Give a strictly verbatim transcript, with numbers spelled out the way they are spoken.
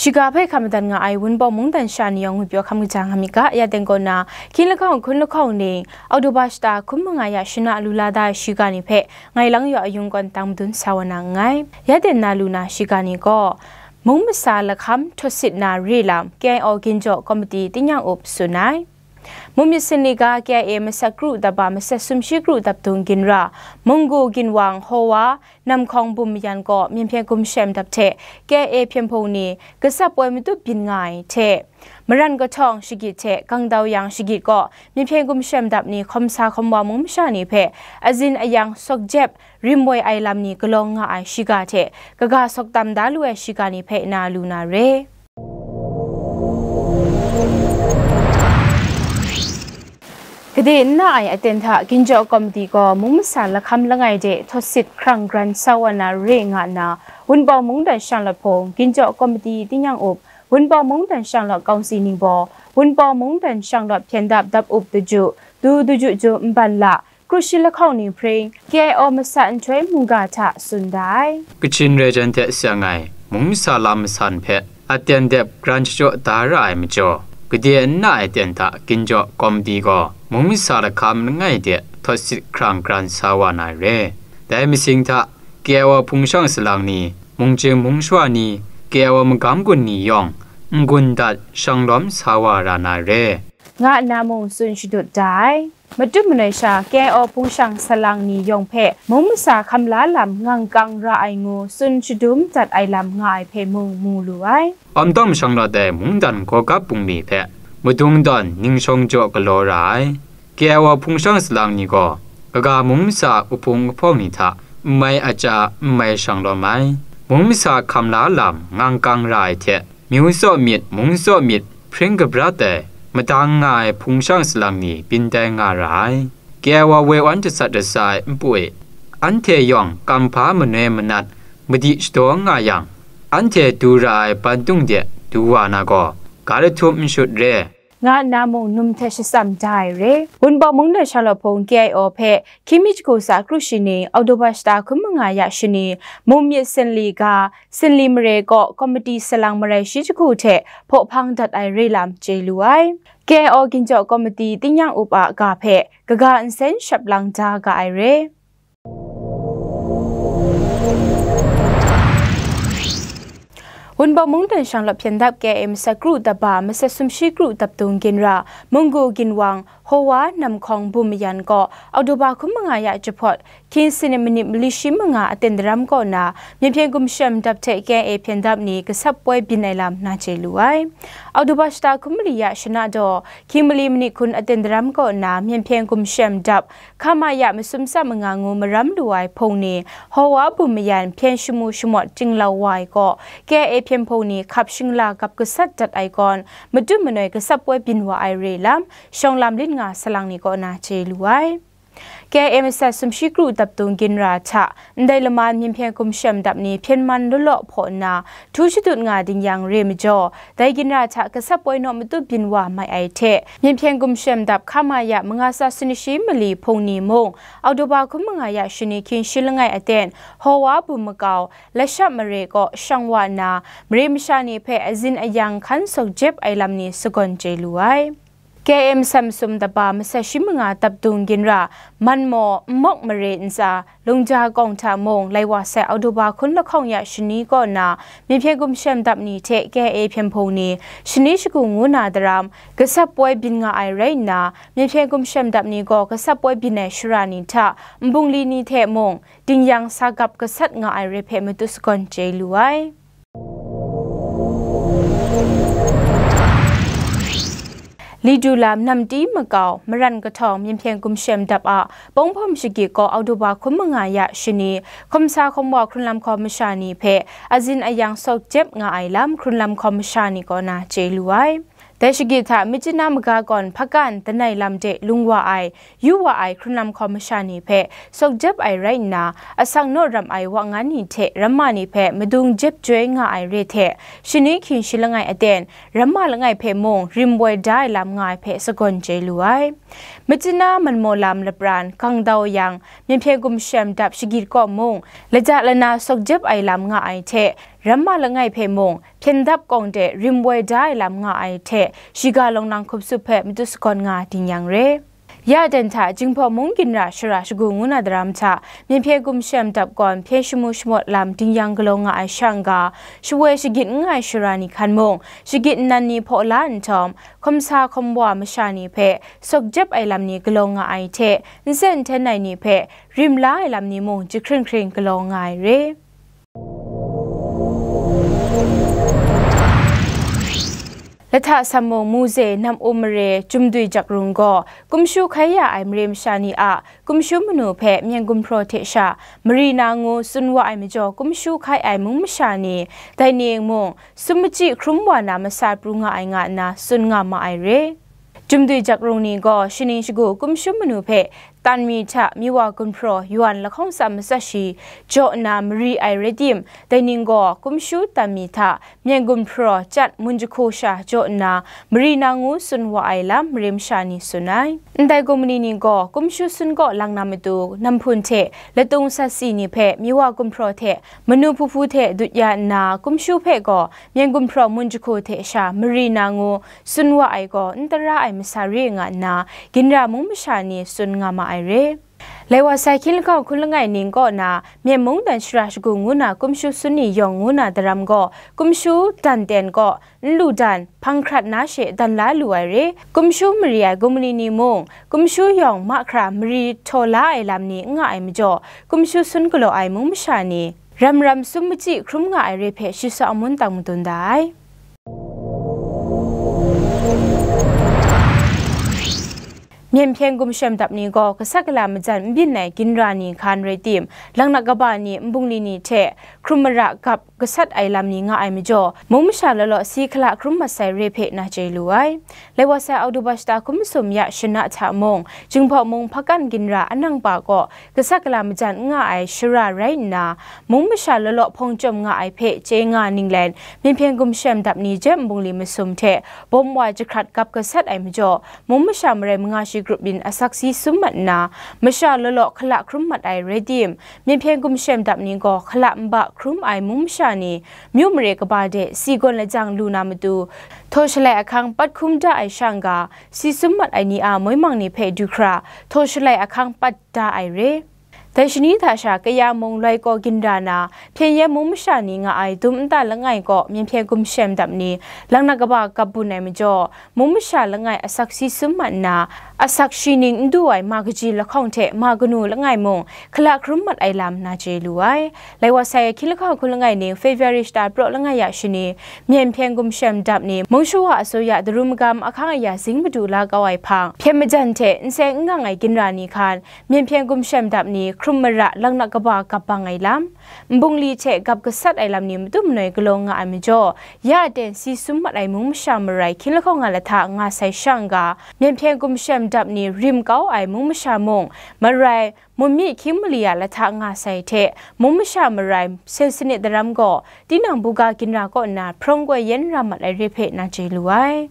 Shiga hpe hkam madan nga ai Wunpawng mungdan sha ni yawng ngwipyaw hkam kaja nga myit ga, ya teng kaw na, hkying lahkawng hkun lahkawng ning, Oktoba shata hkun manga ya shana lu la da ai shiga ni hpe, ngai lang yaw ayung kawn tang madun sa wa na nngai. Ya teng na lu na shiga ni gaw, mung masa lahkam htaw sit na re lam, K I O Ginjaw Komiti tingnyang up tsun ai. Mumyit Sinli ga K I A masat kru dap ba masat sumshi kru dap dung ginra, Munggu Ginwang Hawa, Namhkawng Bum Mayan gaw Myen Hpyen Gumshem dap hte K I A hpyen hpung ni gasat poi matut byin nga ai hte, Maran Kahtawng shagit hte Kangdau Yang shagit gaw Myen Hpyen Gumshem dap ni hkawm sa hkawm wa mung masha ni hpe azin ayang sawk jep, rim woi ai lam ni galawng nga ai shiga hte kaga sawk tam da lu ai shiga ni hpe na lu na re. Kade n na ai aten hta Ginjaw Komiti gaw mung masa lahkam langai de htaw sit hkrang gran sa wa na re nga nna, Wunpawng mungdan shanglawt hpung Ginjaw Komiti tingnyang up, Wunpawng mungdan shanglawt kawngsi ni baw, Wunpawng mungdan shanglawt hpyen dap dap up daju, du daju ju nban la, kru shi lahkawng ni hpring, K I O masat nhtoi mungga hta tsun da ai. Kachin rai jan hte seng ai mung masa lam masan hpe aten dep gran shachyaw da ra ai majaw, kade n na ai ten hta Ginjaw Komiti gaw mung masa lahkam langai de htaw sit hkrang gran sa wa na ai re. Dai masing hta, K I O hpung shang salang ni, mungchying mung shawa ni, K I O magam gun ni yawng n-gun dat shanglawm sa wa ra na ai re, nga nna mung tsun shadut da ai. Matut manoi sha, K I O hpung shang salang ni yawng hpe mung masa hkam la lam ngangkang ra ai ngu tsun shadum dat ai lam nga ai hpe mung mu lu ai. Awmtawng mashang lawt ai mungdan gawgap bungli hpe madung dawn ningshawng jaw galaw ra ai. K I O hpung shang salang ni gaw, kaga mung masa uhpung uhpawng ni hta n mai aja n mai shanglawm ai. Mung masa hkam la lam ngangkang ra ai hte, myu tsaw myit, mung tsaw myit, hpring kabrat ai, madang nga ai hpung shang salang ni byin tai nga ra ai. K I O woi wan jasat jasa ai npu e, anhte yawng kamhpa manoi manat madi shadaw nga yang, anhte du ra ai bantung de du wa na gaw, ga lahtum n shut re, nga nna mung num hte shatsam da ai re. Wunpawng mungdan shanglawt hpung K I O hpe hkying mi jahku tsa kru shi ni, Oktoba shata hkun manga ya shani, Mumyit Sinli ga, Sinli mare kaw komiti salang marai shi jahku hte hpaw hpang dat ai re lam chye lu ai. K I O Ginjaw Komiti tingnyang up a ga hpe kaga nsen shap lang da ga ai re. Wunpawng mungdan shanglawt hpyen dap K I A masat kru dap ba, masat sumshi kru dap dung ginra, Munggu Ginwang, Hawa Namhkawng Bum Mayan gaw Oktoba hkun manga ya jahpawt, hkying sanit manit mali shi manga aten daram kaw na, Myen Hpyen Gumshem dap hte K I A hpyen dap ni gasat poi byin ai lam na chye lu ai. Oktoba shata hkun mali ya shana daw, hkying mali manit hkun aten daram kaw na, Myen Hpyen Gumshem dap, hkama ya masum tsap manga ngu maram lu ai hpung ni, Hawa Bum Mayan hpyen shamu shamawt chinglau wa ai gaw, K I A hpyen hpung ni hkap shingla gap gasat dat ai gawn, matut manoi gasat poi byin wa ai re lam, shawng lam lit nga salang ni kaw na chye lu ai. K I A masat sumshi kru dap dung ginra hta, ndai laman Myen Hpyen Gumshem dap ni hpyen man law law hpaw nna, htu shadut nga ding yang re majaw, dai ginra hta gasat poi naw matut byin wa mai ai hte, Myen Hpyen Gumshem dap hkama ya manga tsa sanit shi mali hpung ni mung, Oktoba hkun manga ya shani hkying shi langai aten, Hawa Bum Makau, Lashap mare kaw shang wa nna, mare masha ni hpe azin ayang hkan sawk jep ai lam ni sagawn chye lu ai. K I A masat masum dap ba masat shi manga dap dung ginra, Manmaw, Nmawk mare ntsa, Lungja kawng hta mung, lai wa sai Oktoba hkun lahkawng ya shani kaw na, Myen Hpyen Gumshem dap ni hte K I A hpyen hpung ni, shani shagu ngu na daram, gasat poi byin nga ai rai nna, Myen Hpyen Gumshem dap ni gaw gasat poi byin ai shara ni hta, nbungli ni hte mung, ding yang sa gap gasat nga ai re hpe matut sagawn chye lu ai. Lidu lam Namti Makau, Maran Kahtawng Myen Hpyen Gumshem dap a, Pawng Hpawm Shagit kaw Oktoba hkun manga ya shani, hkawm sa hkawm wa hkrun lam hkawm masha ni hpe azin ayang sawk jep nga ai lam hkrun lam hkawm masha ni kaw na chye lu ai. Dai shagit hta Myitkyina maga kawn hpakan danai lam de lung wa ai, yu wa ai hkrun lam hkawm masha ni hpe sawk jep ai rai nna, asak naw ram ai wa ngan ni hte ramma ni hpe madung jep joi nga ai re hte, shani hkying shi langai aten, ramma langai hpe mung rim woi da ai lam nga ai hpe sagawn chye lu ai. Myitkyina Manmaw lam lapran, Kangdau Yang, Myen Hpyen Gumshem dap shagit kaw mung, laja lana sawk jep ai lam nga ai hte, Ramma langai hpe mung, hpyen dap kawng de rim woi da ai lam nga ai hte, shiga lawngnang hkup sup hpe matu sagawn nga ding yang re. Ya dan hta Jinghpaw mung ginra shara shagu ngu na daram hta, Myen hpyen gumshem dap gawn hpyen shamu shamawt lam ding yang galaw nga ai shang ga, shawoi shagit n nga ai shara ni hkan mung, shagit nnan ni hpaw la nhtawm, hkawm sa hkawm wa masha ni hpe sawk jep ai lam ni galaw nga ai hte, n sen n hten ai ni hpe rim la ai lam ni mung jahkring hkring galaw nga ai re. Lahta Sammung Muze Nam Um Mare Jumdui Jakrung gaw kumshu hkai ya ai mare masha ni a kumshu manu hpe myen gumhpraw hte sha mari na ngu tsun wa ai majaw, kumshu hkai ai mung masha ni dai ning mung sum machyi hkrum wa na masat pru nga ai nga nna tsun nga ma ai re. Jumdui Jakrung ni gaw shaning shagu kumshu manu hpe tan mi hta mi wa gumhpraw yawan lahkawng tsa matsat shi jaw nna mari ai rai tim, dai ning gaw kumshu tan mi hta myen gumhpraw chyat mun jahku sha jaw nna mari na ngu tsun wa ai lam mare masha ni tsun ai. Ndai gumli ni gaw kumshu sun kaw lang na matu, namhpun hte latung sat si ni hpe mi wa gumhpraw hte manu hpu hpu hte dut ya nna, kumshu hpe gaw myen gumhpraw mun jahku hte sha mari na ngu tsun wa ai gaw n tara ai masa re nga nna, ginra mung masha ni tsun nga ma ai re. Lai wa sai hkying lahkawng hkun langai ning kaw na, Myen mungdan shara shagu ngu na kumshu sun ni yawng ngu na daram gaw, kumshu dan ten kaw n lu dan, hpang hkrat na she dan la lu ai re. Kumshu mari ai gumli ni mung, kumshu yawng mahkra mari htaw la ai lam ni n nga ai majaw, kumshu sun galaw ai mung masha ni, ram ram sum machyi hkrum nga ai re hpe shi sa amun tang madun da ai. Myen hpyen gumshem dap ni gaw gasat gala majan n byin ai ginra ni hkan rai tim, laknak kaba ni nbungli ni hte hkrum mara gap gasat ai lam ni nga ai majaw, mung masha law law si hkala hkrum mat sai re hpe na chye lu ai. Lai wa sai Oktoba shata hkum masum ya shana hta mung, Jinghpaw mung hpakan ginra anang pa kaw gasat gala majan n nga ai shara rai nna, mung masha law law hpawng chyawm nga ai hpe chye nga ninglen, Myen hpyen gumshem dap ni jem nbungli masum hte bawm wa jahkrat gap gasat ai majaw, mung masha marai manga shi grup byin asak si sum mat nna, masha law law hkala hkrum mat ai rai tim, Myen hpyen gumshem dap ni gaw hkala nba hkrum ai mung masha ni, myu mare kaba de si gawn lajang lu na matu, htaw shalai ahkang pat hkum da ai shang ga, si sum mat ai ni a moi mang ni hpe du hkra, htaw shalai ahkang pat da ai re. Dai shani hta sha kaya mung loi kaw ginra na, hpyen yen mung masha ni nga ai dum nta langai kaw Myen hpyen gumshem dap ni, laknak kaba gap bun ai majaw, mung masha langai asak si sum mat nna, asak shi ning n du ai ma kaji lahkawng hte ma kanu langai mung, hkala hkrum mat ai lam na chye lu ai. Lai wa sai hkying lahkawng hkun langai ning February shata praw langai ya shani, Myen hpyen gumshem dap ni, mung shawa asuya daru magam ahkang aya zing madu la kau ai hpang, hpyen majan hte n seng n gang ai ginra ni hkan, Myen hpyen gumshem dap ni hkrum mara laknak kaba gap bang ai lam, nbungli hte gap gasat ai lam ni matu manoi galaw nga ai majaw, ya aten si sum mat ai mung masha marai hkying lahkawng nga lahta nga sai shang ga, Myen hpyen gumshem dap ni rim kau ai mung masha mung, marai, munmi hkying mali a lahta nga sai hte, mung masha marai sen sanit daram gaw, tinang buga ginra kaw nna hprawng koi yen ra mat ai re hpe na chye lu ai.